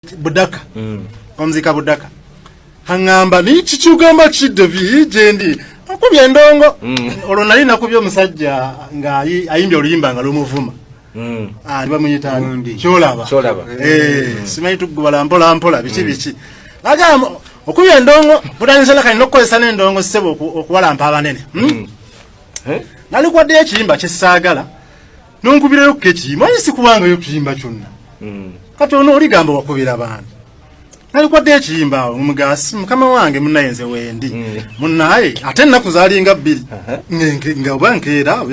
Budaka. Omuzika Budaka aŋŋamba, "Naye kikyugamba ki, Devi, gyendi okubya endongo?" Olwo nali nakubye omusajja nga ayimbye oluyimba nga lumuvuma. Ah, bamuyita ani? Gundi. Kyolaba. Kyolaba. Eh, simanyi tuggubala mpola mpola, biki biki. Agamba okubya endongo butandise nakali n'okukozesa n'endongo, ssebo, okuwalampa abanene. Eh? Nalikwaddeyo ekiyimba kyesaagala, nonkubirayo ko ekiyimba, aye sikubangayo kiyimba kyonna. Kati ono oligamba wakubira baani? Nalikwaddeyo ekiyimba awo mugasi, mukama wange, munaye nze wendi munaye, ate ennaku zalinga 2 nga oba nkeera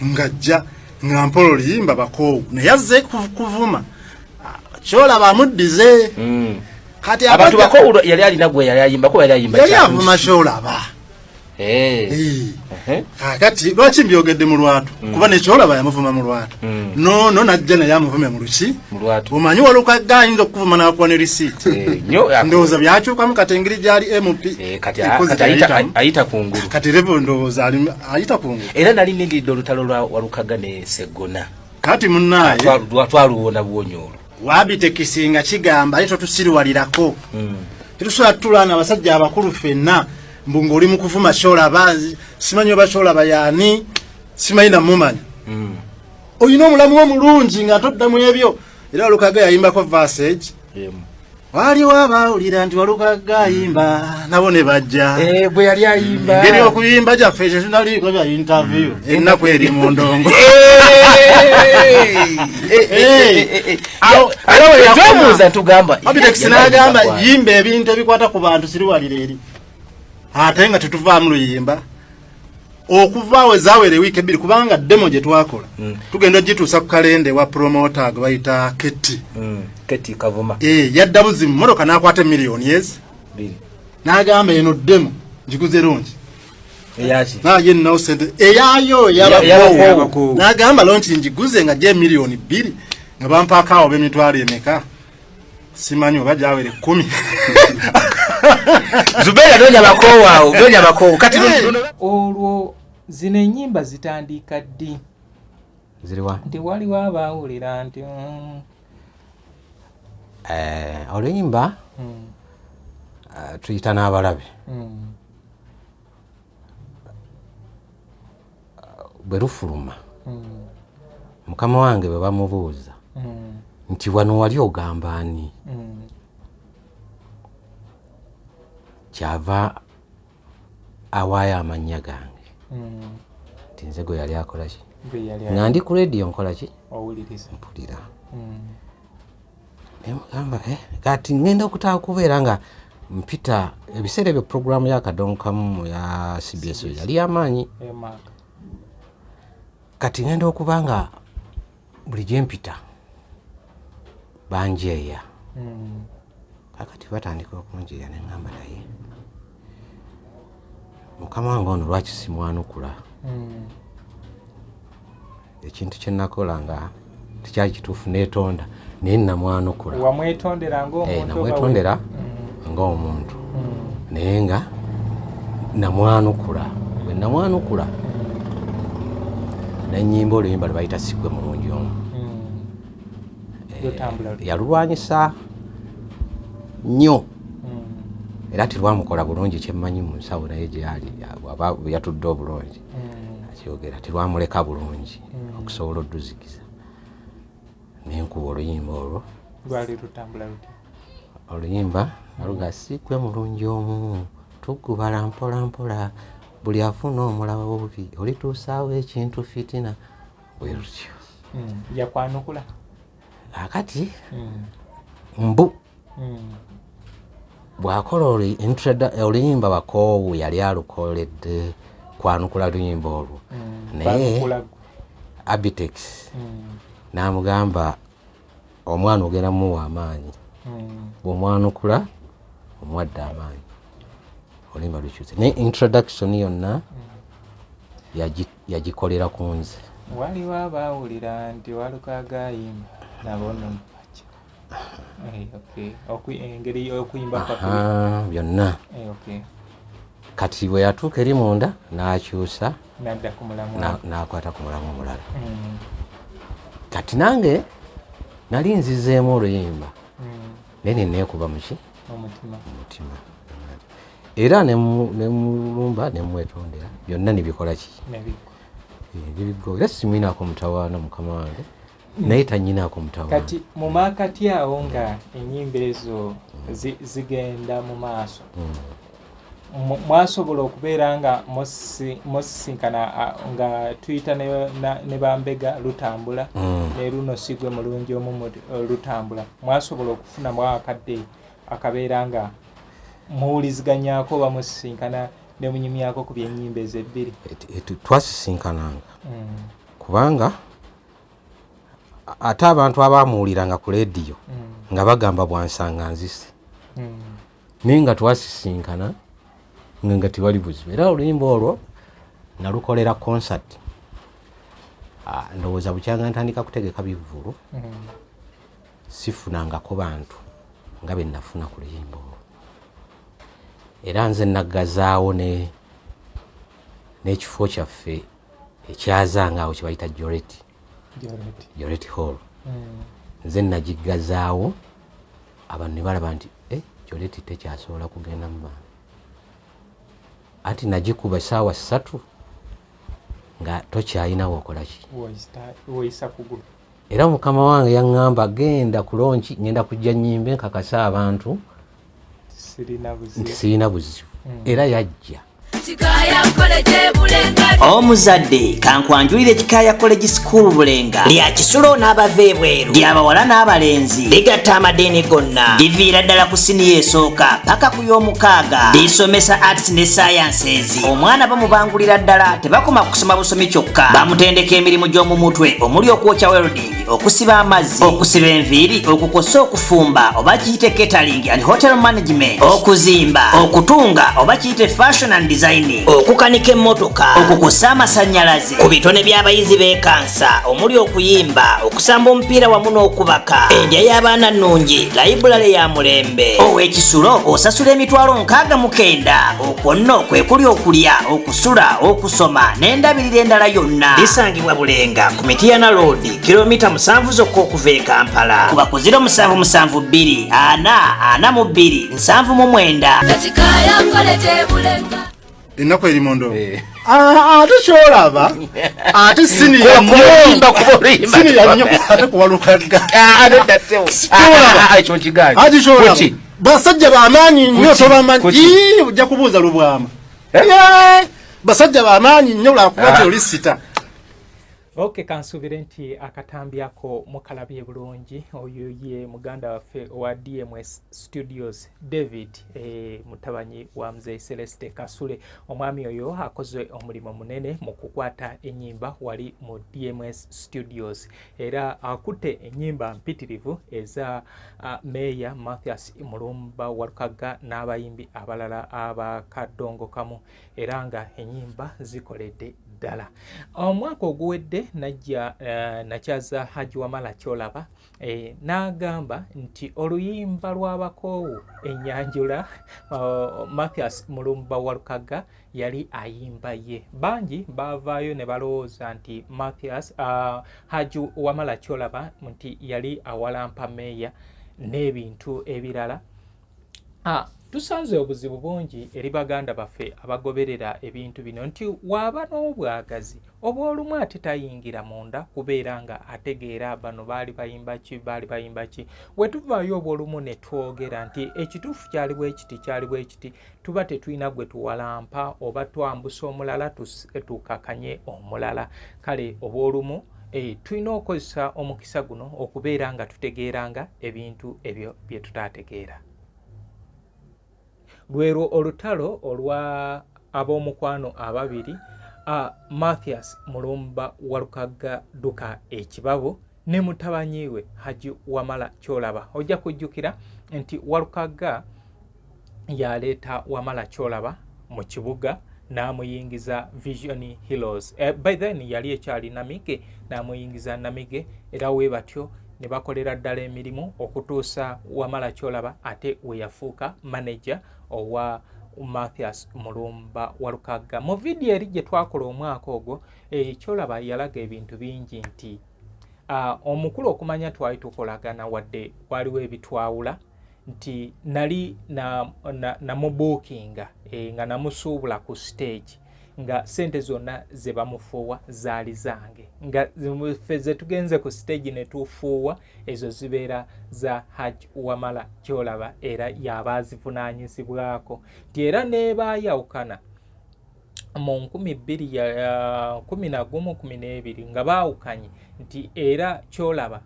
ngajja nga mpola oluyimba bakoowu, naye azze kuvuma. Ah, kyolaba amuddize. Kati abantu abajja- bakoowu yali alina gwe yali ayimbako, yali ayimba yali kya- avuma kyolaba. Eh. Eh. Kakati lwaki mbyogedde mu lwatu? Kuba nekyolaba yamuvuma mu lwatu. Nono najja naye amuvume mu luki? Mu lwatu. Omanyi Walukagga ayinza okukuvuma nakuwa ne risiiti. Eh, nnyo. Ndowooza byakyukamu kati engeri gyali MP. Eh, kati ekozi kati ayita gyayitamu. Ayita kungulu. Kati level ndowooza ayita kungulu. Era nali nindiridde olutalo lwa Walukaga ne Seggona. Kati munaaye Twaluwona buwonyi olwo. Wabitekisi nga kigamba aye totusiriwalirako, tetusobola tutulaana abasajja abakulu ffenna mbu ng'oli mu kuvuma kyolaba. Simanyi oba kyolaba yaani, simanyi namumanya. Olina omulamu omulungi nga toddamu ebyo. Era Walukaga yayimbako vasage. Emu. Waliwo abawulira nti Walukaga ayimba, nabo ne bajja. Eh, bwe yali ayimba. Engeri okuyimba gyaffe tetunaliiko bya interview, ennaku eri mu ndongo. Awo we yakoma. Twebuuza ntugamba Abitex n'agamba, "Yimba ebintu ebikwata ku bantu, siriwalira eri." Ate nga tetuvaamu luyimba okuvaawo ezaawera ewiiki 2, kubanga demo gye twakola tugenda ogituusa ku kalenda ewa promoter gwe bayita Keti. Keti Kavuma. Eh, yadda buzimu motoka n'akwata emiliyoni ezi 2. N'agamba, "Eno demo ngiguze lungi." Eyaki? Naye nnawo sente eyayo. Ey'abakoowu. Eyabakoowu. N'agamba, "Launch ngiguze nga gye emiliyoni 2, nga bampaako awo b'emitwalo emeka?" Simanyi oba gyawera 10. Zubeera, nonya bakoowu awo, nonya bakoowu kati. Olwo zino ennyimba zitandika ddi? Ziriwa? Nti waliwo abaawulira nti Eh, oluyimba tuyita n'abalabe bwe lufuluma, mukama wange bwe bamubuuza nti, "Wano wali ogamba ani?" Kyava awaayo amannya gange nti nze gwe yali akola ki. Gwe yali Nga ndi ku rediyo nkola ki? Owuliriza. Mpulira. Nemugamba, "Eh, kati ngenda okutaka kubeera nga mpita." Ebiseera ebyo puroguramu ya Kadonkamu ya CBS yali yamaanyi. Emaaka. Kati ngenda okuba nga buli gyempita banjeeya. Kakati batandika okunjeeya, neŋŋamba, "Naye mukama wange ono lwaki simwanukula?" Ekintu kyenakola nga tekyali kituufu, netonda, naye namwanukula. Wamwetondera Eh, ng'omuntu oba namwetondera ng'omuntu, naye nga namwanukula. Bwe namwanukula, nenyimba oluyimba lwe bayita "Sigwe Mulungi Omu". Lutambula lutya? Yalulwanyisa nnyo era terwamukola bulungi. Kyemmanyi mu nsawo naye gyali bw'aba yatudde obulungi akyogera, terwamuleka bulungi okusobola odduzikiza. Nenkuba oluyimba olwo. Lwali lutambula lutya? Oluyimba aluga, "Sigwe mulungi omu, tuggubala mpola mpola, buli afuna omulaba bubi, olituusaawo ekintu fitina," bwe lutyo. Yakwanukula? Akati mbu bw'akola oluyimba "Bakoowu", yali alukoledde kwanukula luyimba olwo, naye Banukula gwe. Abitex n'amugamba, "Omwana ogenda muwa amaanyi, bw'omwanukula omuwadde amaanyi." Oluyimba lukyuse, naye introduction yonna yagikolera ku nze. Waliwo abaawulira nti Walukaga ayimba, nabo nno bajja. Eh, okay. Engeri y'okuyimba kwaffe. Aha, byonna. Eh, okay. Kati bwe yatuuka eri munda n'akyusa. Nadda ku mulamwa. N'akwata ku mulamu omulala. Kati nange nali nzizeemu oluyimba. Naye neneekuba muki? Omutima. Omutima. Era nemulumba nemwetondera byonna nebikola ki? Nebigwa. Nebigwa. Era simwinaako mutawaana mukama wange, naye tanyinaako mutawaana. Kati mu maakati awo nga ennyimba ezo zigenda mu maaso, mwasobola okubeera nga musisinkana nga tuyita ne bambega lutambula, ne luno sigwe mulungi omu lutambula, mwasobola okufunamu akadde akabeera nga muwuliziganyaako oba musisinkana ne munyumyako ku byennyimba ezo ebbiri? Twasisinkananga kubanga ate abantu abamuwuliranga ku leediyo nga bagamba bwansanga nzise, naye nga twasisinkana nga tewali buzibu. Era oluyimba olwo nalukolera concert, ndowooza bukyanga ntandika kutegeka bivvulu, sifunangako bantu nga be nafuna ku luyimba olwo. Era nze naggazaawo n'ekifo kyaffe ekyazanga awo kye bayita Joreti Hall. Nze nagiggazaawo, abantu ne balaba nti Joreti tekyasobola kugenda mu bantu. Ati nagikuba essaawa 3 nga tokyalina w'okola ki? Woyisa kugulu. Era mukama wange yaŋŋamba genda ku lonki, ngenda kujja nnyimbe nkakasa abantu nti sirina buzibu. Era yajja. Omuzadde kankwanjulire Kikaaya College School Bulenga lya kisulo n'abava ebweru, ly'abawala n'abalenzi, ligatta amadiini gonna, liviira ddala ku siniya esooka paka ku y'omukaaga, lisomesa arts ne sciences. Omwana bamubangulira ddala, tebakoma kusoma busomi kyokka, bamutendeka emirimu gy'omu mutwe omuli okwokya welding, okusiba amazzi, okusiba enviiri, okukosa okufumba oba kiyite catering and hotel management, okuzimba, okutunga oba kiyite fashion and designing, okukanika emmotoka, okukosa amasannyalaze. Ku bitone by'abayizi b'ekansa omuli okuyimba, okusamba omupiira wamu n'okubaka. Endya y'abaana nnungi, layibulale ya mulembe. Ow'ekisulo osasula 69,000, okwo nno kwe kuli okulya, okusula, okusoma n'endabirira endala yonna. Lisangibwa Bulenga ku Mityana Road, kilomita 7 zokka okuva e Kampala. Kuba ku 0772 4 42 79. Ennaku eri mondo. Ate kyolaba ate siniya nnyo ate kuwalukaga. Ate kyolaba basajja bamaanyi nnyo, tobamanyi, ojja kubuuza Lubwama. Basajja bamaanyi nnyo lwakuba ti oli sita. Ok, kansuubire nti akatambi ako mukalabye bulungi. Oyo ye muganda waffe owa DMS Studios, David, mutabanyi wa Mzee Celeste Kasule. Omwami oyo akoze omulimu munene mu kukwata ennyimba wali mu DMS Studios, era akutte ennyimba mpitirivu eza Meeya Mathias Mulumba Walukaga n'abayimbi abalala abakadongokamu, era nga ennyimba zikoledde ddala. Omwaka oguwedde najja nakyaza Haji Wamala Kyolaba, n'agamba nti oluyimba lw'abakoowu ennyanjula Mathias Mulumba Walukaga yali ayimba ye. Bangi baavaayo ne balowooza nti Mathias Haji Wamala Kyolaba nti yali awalampa meeya n'ebintu ebirala. Tusanze obuzibu bungi eri baganda baffe abagoberera ebintu bino nti waaba n'obwagazi obw'olumu ate tayingira munda kubeera nga ategeera bano baali bayimba ki, baali bayimba ki. We tuvaayo obw'olumu ne twogera nti ekituufu kyali bwe kiti, kyali bwe kiti, tuba tetulina gwe tuwalampa oba twambusa omulala tukakanye omulala. Kale obw'olumu tulina okukozesa omukisa guno okubeera nga tutegeeranga ebintu ebyo bye tutaategeera. Lwero olutalo olwa ab'omukwano ababiri, Mathias Mulumba Walukaga Duka Ekibabu ne mutabanyi we Haji Wamala Kyolaba. Ojja kujjukira nti Walukaga yaleeta Wamala Kyolaba mu kibuga n'amuyingiza Vision Heroes. By then yali ekyali Namige, n'amuyingiza Namige, era we batyo ne bakolera ddala emirimu okutuusa Wamala Kyolaba ate we yafuuka manager owa Mathias Mulumba Walukaga. Mu vidiyo eri gye twakola omwaka ogwo, Kyolaba yalaga ebintu bingi nti omukulu okumanya twali tukolagana wadde waliwo ebitwawula, Nti nali namubuukinga, na, na nga namusuubula ku stage, nga sente zonna ze bamufuuwa zaali zange, nga ffe ze tugenze ku stage ne tufuuwa ezo zibeera za Hajj Wamala Kyolaba, era yaba azivunaanyizibwako. Nti era nebaayawukana mu 2011, 12 nga baawukanye, nti era Kyolaba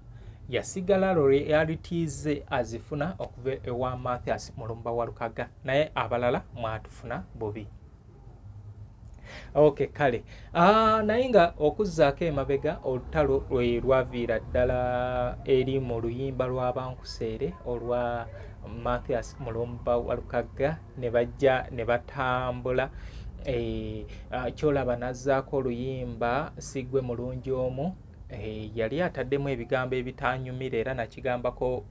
yasigala royalties ze azifuna okuva ewa Mathias Mulumba Walukaga, naye abalala mwatufuna bubi. Ok, kale, naye nga okuzzaako emabega, olutalo lwe lwaviira ddala eri mu luyimba lw'abankuseere olwa Mathias Mulumba Walukaga, ne bajja ne batambula. Kyolaba nazzaako oluyimba Sigwe Mulungi Omu. Yali ataddemu ebigambo ebitanyumira, era nakigambako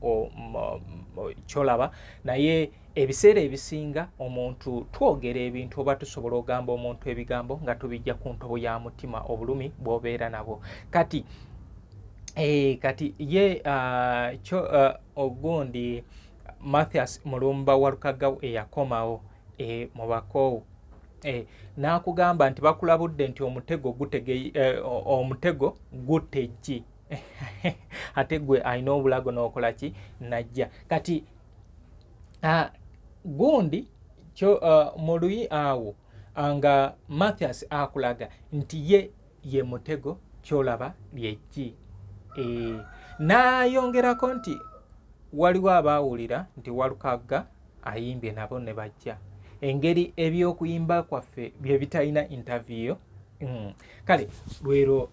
Kyolaba. Naye ebiseera ebisinga omuntu twogera ebintu oba tusobola ogamba omuntu ebigambo nga tubijja ku ntobo ya mutima, obulumi bw'obeera nabwo. Kati kati ye ogundi Mathias Mulumba Walukagawo eyakomawo mu bakoowu, n'akugamba nti bakulabudde nti omutego gutege, omutego gutejji, ate gwe alina obulago n'okola ki? Najja. Kati gundi kyo mu luyi awo nga Mathias akulaga nti ye ye mutego, Kyolaba lyejji. N'ayongerako nti waliwo abaawulira nti Walukagga ayimbye, nabo ne bajja. Engeri ebyokuyimba kwaffe bye bitalina interview. Kale lwero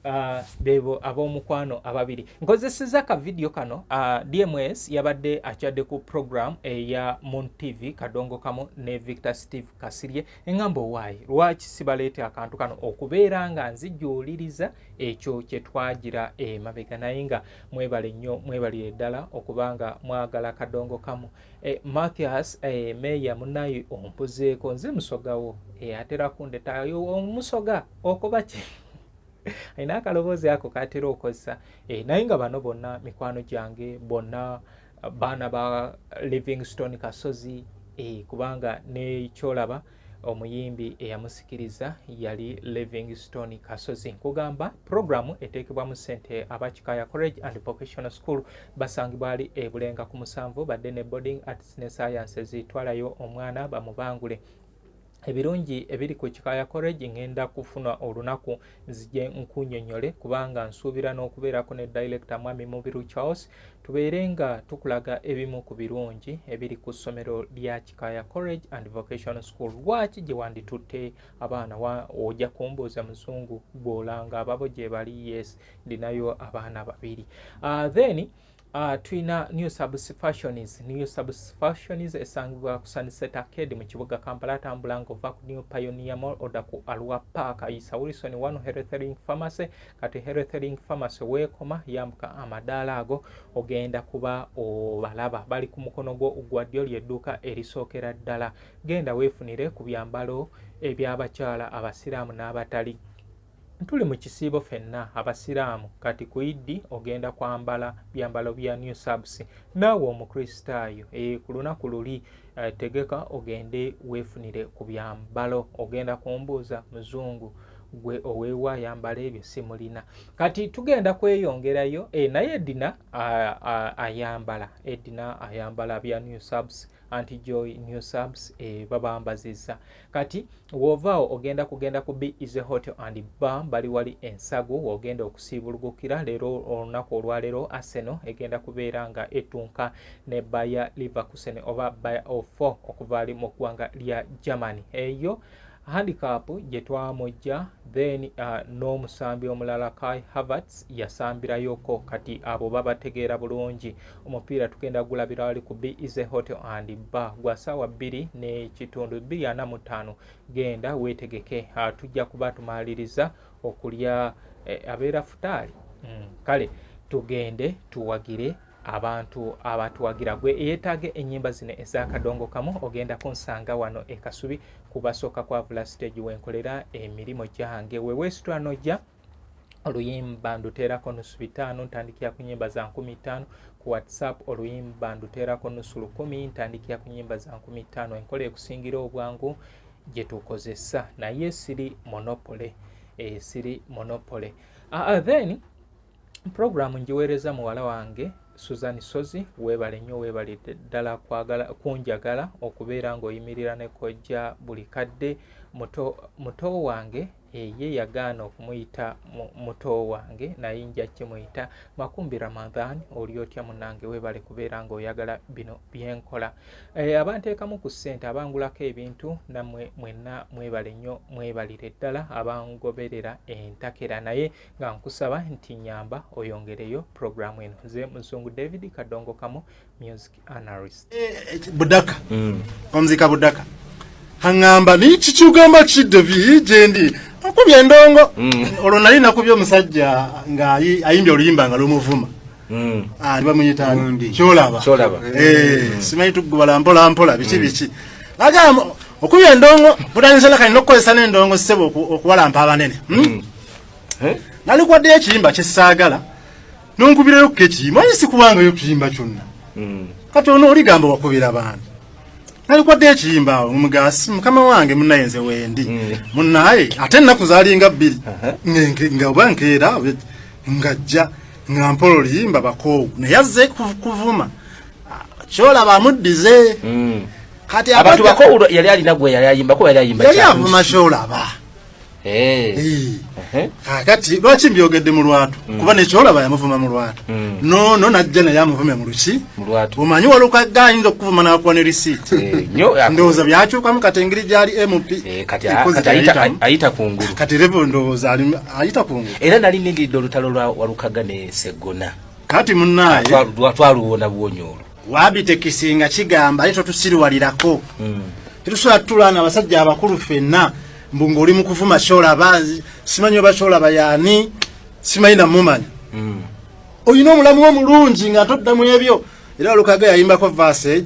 bebo ab'omukwano ababiri. Nkozeseza ka vidiyo kano. DMS yabadde akyadde ku program eya Moon TV, Kadongo Kamu ne Victor Steve Kasirye. Eŋŋamba owaayi, lwaki sibaleete akantu kano okubeera nga nzijuuliriza ekyo kye twagira emabega? Naye nga mwebale nnyo, mwebalire ddala okubanga mwagala Kadongo Kamu. Mathias, meeya munaye, ompuzeeko nze musogawo, atera kundeta omusoga okoba ki, alina akaloboozi ako katera okozesa. Naye nga bano bonna mikwano gyange, bonna baana ba Livingstone Kasozi, kubanga nekyolaba omuyimbi eyamusikiriza yali Livingstone Kasozi. Nkugamba puroguramu eteekebwamu ssente aba Kikaya College and Vocational School, basangibwa ali e Bulenga ku 7, badde ne boarding, arts ne sciences. Twalayo omwana bamubangule. Ebirungi ebiri ku Kikaya College ngenda kufuna olunaku nzije nkunyonyole, kubanga nsuubira n'okubeerako ne director Mwami Mubiru Charles, tubeere nga tukulaga ebimu ku birungi ebiri ku ssomero lya Kikaya College and Vocational School, lwaki gye wanditutte abaana. Ojja kumbuuza, muzungu gw'olanga ababo gye bali? Yes, ndinayo abaana babiri. Then tulina New Subs Fashions. New Subs Fashions esangibwa ku Sunset Arcade mu kibuga Kampala. Tambula ng'ova ku New Pioneer Mall, odda ku Arua Park, ayisa Wilson One Healthlink Pharmacy. Kati Healthlink Pharmacy weekoma, yambuka amadaala ago, ogenda kuba obalaba bali ku mukono gwo ogwa ddyo, ly'edduuka erisookera ddala. Genda weefunire ku byambalo eby'abakyala abasiraamu n'abatali. Tuli mu kisiibo ffenna abasiraamu, kati ku Iddi ogenda kwambala byambalo bya New Subs. Naawe omukristaayo, ku lunaku luli tegeka ogende weefunire ku byambalo. Ogenda kumbuuza, muzungu gwe oweewa ayambala ebyo simulina. Kati tugenda kweyongerayo. Naye Edina ayambala, Edina ayambala bya New Subs, Anti Joy New Subs, babambazizza. Kati wovaawo ogenda kugenda ku B Is Hotel and Bar, bali wali Ensagu, wogenda okusiibulugukira leero. Olunaku olwaleero Arsenal egenda kubeera nga etunka ne Bayer Leverkusen oba Bayer 04 okuva ali mu ggwanga lya Germany. Eyo handicap gye twamujja. Then n'omusambi omulala Kai Havertz yasambirayoko, kati abo babategeera bulungi. Omupiira tugenda gulabira wali ku B Is Hotel and Bar gwa saawa 2 n'ekitundu, 2:45. Genda weetegeke, tujja kuba tumaliriza okulya, abeera futaali. Kale tugende tuwagire abantu abatuwagira. Gwe eyeetaaga ennyimba zino ez'akadongo kamu, ogenda kunsanga wano e Kasubi kubasooka kwavula stage wenkolera emirimu gyange. Weweesitula nojja. Oluyimba nduteerako 550, ntandikira ku nyimba za 5000. Ku WhatsApp oluyimba nduteerako 500, ntandikira ku nyimba za 5000. Enkola ekusingira obwangu gye tukozesa, naye siri monopoly, siri monopoly. Then program ngiweereza muwala wange Susan Sozi, weebale nnyo, weebale ddala kwagala kunjagala okubeera ng'oyimirira ne kojja buli kadde. Muto wange ye yagaana okumuyita muto wange, naye nja kimuyita. Makumbi Ramadhan, oli otya munnange? Weebale kubeera ng'oyagala bino byenkola. Abanteekamu ku ssente, abangulako ebintu, nammwe mwenna mwebale nnyo, mwebalire ddala abangoberera entakera. Naye nga nkusaba nti nyamba oyongereyo programu eno. Nze Muzungu David Kadongo Kamu, music analyst. Budaka omuzika budaka aŋŋamba niki kyugamba ki David gyendi okubye endongo. Olwo nali nakubye omusajja nga ayimbye oluyimba nga lumuvuma. Bamuyita Kyolaba. Simanyi tugubala mpola mpola biki biki. Agamba okubye endongo butandise nakali n'okukozesa n'endongo ssebo okuwalampa abanene. Nalikwaddeyo ekiyimba kyesaagala nonkubirayo kekiyimba oyi sikubangayo ekiyimba kyonna. Kati ono oligamba wakubira baani? Nalikwaddeyo ekiyimba awo mugasi mukama wange munnaye nze wendi munnaye, ate ennaku zaalinga 2 nga oba nkeera ngajja nga mpola oluyimba bakoowu, naye azze kuvuma Kyolaba amuddize. Kati abantu bakoowu yali alina gwe yali ayimba kuba yali ayimba yali avuma Kyolaba. Kakati lwaki mbyogedde mu lwatu? Kuba nekyolaba yamuvuma mu lwatu. Nono najja naye amuvume mu luki? Omanyi Walukagga ayinza okukuvuma n'akuwa ne risiiti. Ndowooza byakyukamu kati engeri gyali MP. Ayita kungulu. Kati level ndowooza ayita kungulu. Era nali nindiridde olutalo lwa Walukagga ne Seggona. Kati munnaye twaluwona buwonyi olwo. Wabitekisi nga kigamba aye totusiriwalirako. Tetusobola tutulaana abasajja abakulu ffenna mbu ng'oli mu kuvuma Kyolaba, simanyi oba Kyolaba yaani, simanyi namumanya. Olina omulamu omulungi nga toddamu ebyo. Era Walukagga yayimbako verse.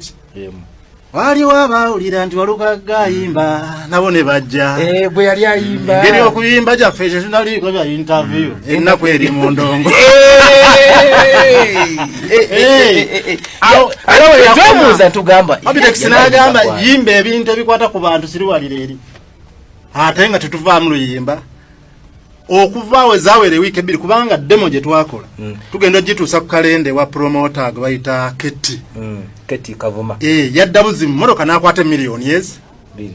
Waliwo abawulira nti Walukagga ayimba nabo ne bajja. Bwe yali ayimba. Engeri okuyimba gyaffe ekyo tunaliiko bya interview. Ennaku eri mu ndongo. Twebuuza tugamba. Abitex n'agamba yimba ebintu ebikwata ku bantu siriwalira eri. Ate nga tetuvaamu luyimba. Okuvaawo ezaawera ewiiki 2 kubanga demo gye twakola tugenda ogituusa ku kalenda ewa promoter gwe bayita Keti. Keti Kavuma. Yadda buzimu mmotoka n'akwata emiliyoni ezi 2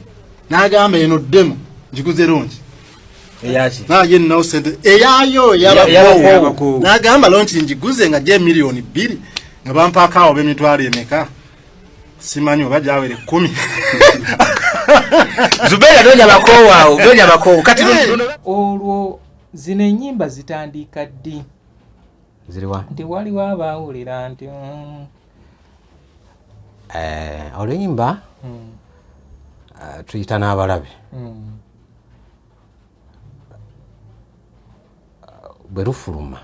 n'agamba eno demo ngiguze lungi. Eyaki? Naye nnawo ssente eyaayo ey'abakoowu. N'agamba lonki ngiguze nga gye miliyoni 2 nga bampaako awo b'emitwalo emeka simanyi oba gyawera 10. Zubeera donya bakoowu awo, donya bakoowu. Kati olwo zino ennyimba zitandika ddi? Ziriwa? Nti waliwo abaawulira nti oluyimba tuyita n'abalabe. Bwe lufuluma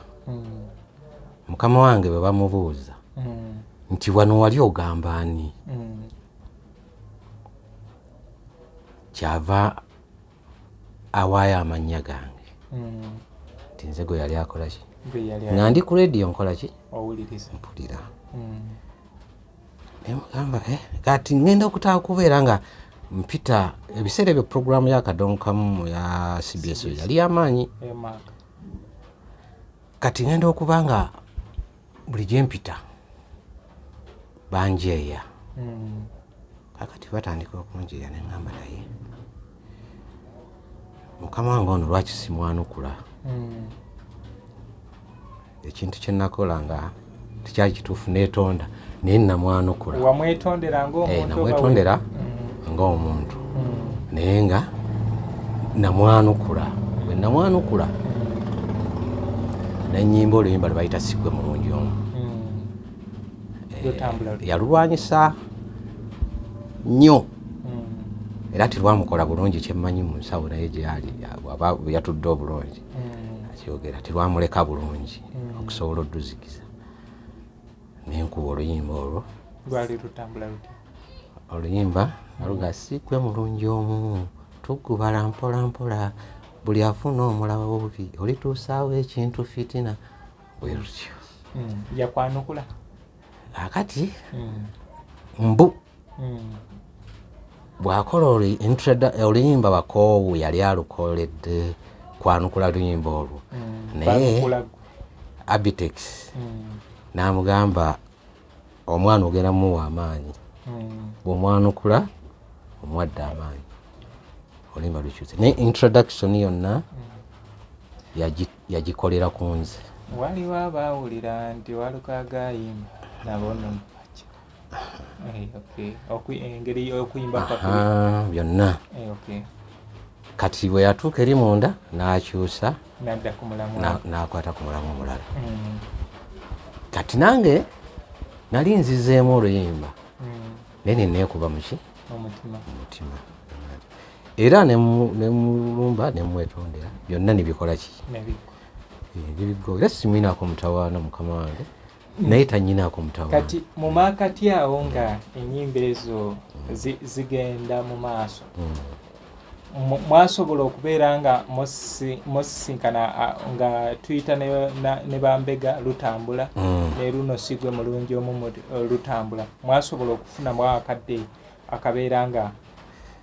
mukama wange bwe bamubuuza nti wano wali ogamba ani, kyava awaayo amannya gange nti nze gwe yali akola ki, nga ndi ku rediyo nkola ki, mpulira. Nemugamba kati ngenda okutaka kubeera nga mpita ebiseera ebyo programu ya Kadonkamu ya CBS yali yamaanyi. Kati ngenda okuba nga buli gye mpita banjeeya. Kakati batandika okunjeeya ne ŋŋamba naye mukama wange ono lwaki simwanukula? Ekintu kye nakola nga tekyali kituufu, neetonda naye namwanukula. Wamwetondera ng'omuntu? Namwetondera ng'omuntu naye nga namwanukula. Bwe namwanukula nenyimba oluyimba lwe bayita Sigwe Mulungi Omu. Yalulwanyisa nnyo era terwamukola bulungi, kyemmanyi mu nsawo naye gyali bw'aba yatudde obulungi akyogera, terwamuleka bulungi okusobola odduzikiza. Nenkuba oluyimba olwo. Lwali lutambula lutya? Oluyimba aluga Sigwe Mulungi Omu, tugubala mpola mpola. Buli afuna omulaba obubi olituusaawo ekintu fitina, bwe lutyo. Yakwanukula? Akati mbu bw'akola oluyimba Bakoowu, yali alukoledde kwanukula luyimba olwo, naye Banukula gwe. Abitex n'amugamba, "Omwana ogenda muwa amaanyi, bw'omwanukula omuwadde amaanyi." Oluyimba lukyuse, naye introduction yonna yagikolera ku nze. Waliwo abaawulira nti Walukagga ayimba, nabo nno bakya. Eh, okay. Engeri y'okuyimba kwaffe. Aha, byonna. Kati bwe yatuuka eri munda n'akyusa. Nadda ku mulamwa. N'akwata ku mulamwa omulala. Kati nange nali nzizeemu oluyimba, naye neneekuba muki? Omutima. Mutima, era nemulumba, nemwetondera, byonna nibikola ki? Nebigwa. Nebigwa. Era simwinaako mutawaana, mukama wange naye tanyinaako mutawaana. Kati mu maakati awo nga ennyimba ezo zigenda mu maaso, mwasobola okubeera nga musisinkana, nga tuyita ne bambega lutambula, ne luno sigwe mulungi omu lutambula, mwasobola okufunamu akadde akabeera nga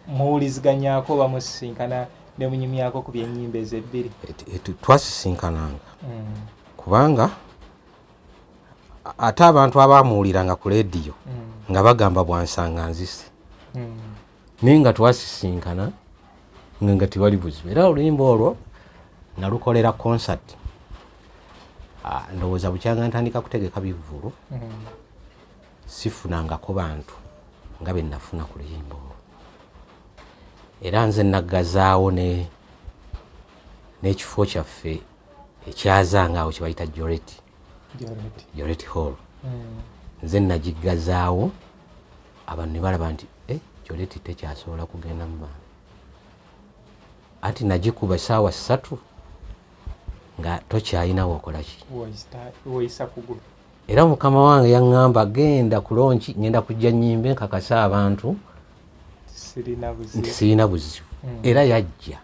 muwuliziganyako oba musisinkana ne munyumyako ku byennyimba ezo ebbiri? Twasisinkananga, kubanga ate abantu abamuwuliranga ku leediyo nga bagamba bwansanga nzise, naye nga twasisinkana nga tewali buzibu. Era oluyimba olwo nalukolera concert. Ah, ndowooza bukyanga ntandika kutegeka bivvulu, sifunangako bantu nga be nafuna ku luyimba olwo. Era nze naggazaawo ne n'ekifo kyaffe ekyazanga awo kyebayita Joreti. Joreti. Joreti Hall. Nze nagiggazaawo, abantu ne balaba nti, "Eh, Joreti tekyasobola kugenda mu bantu." Anti nagikuba essaawa 3 nga tokyalina wokola ki. Woyisa kugulu. Era mukama wange yaŋŋamba, "Genda ku launch, ngenda kujja nyimbe nkakase abantu sirina nti buzibu." sirina buzibu. Era yajja.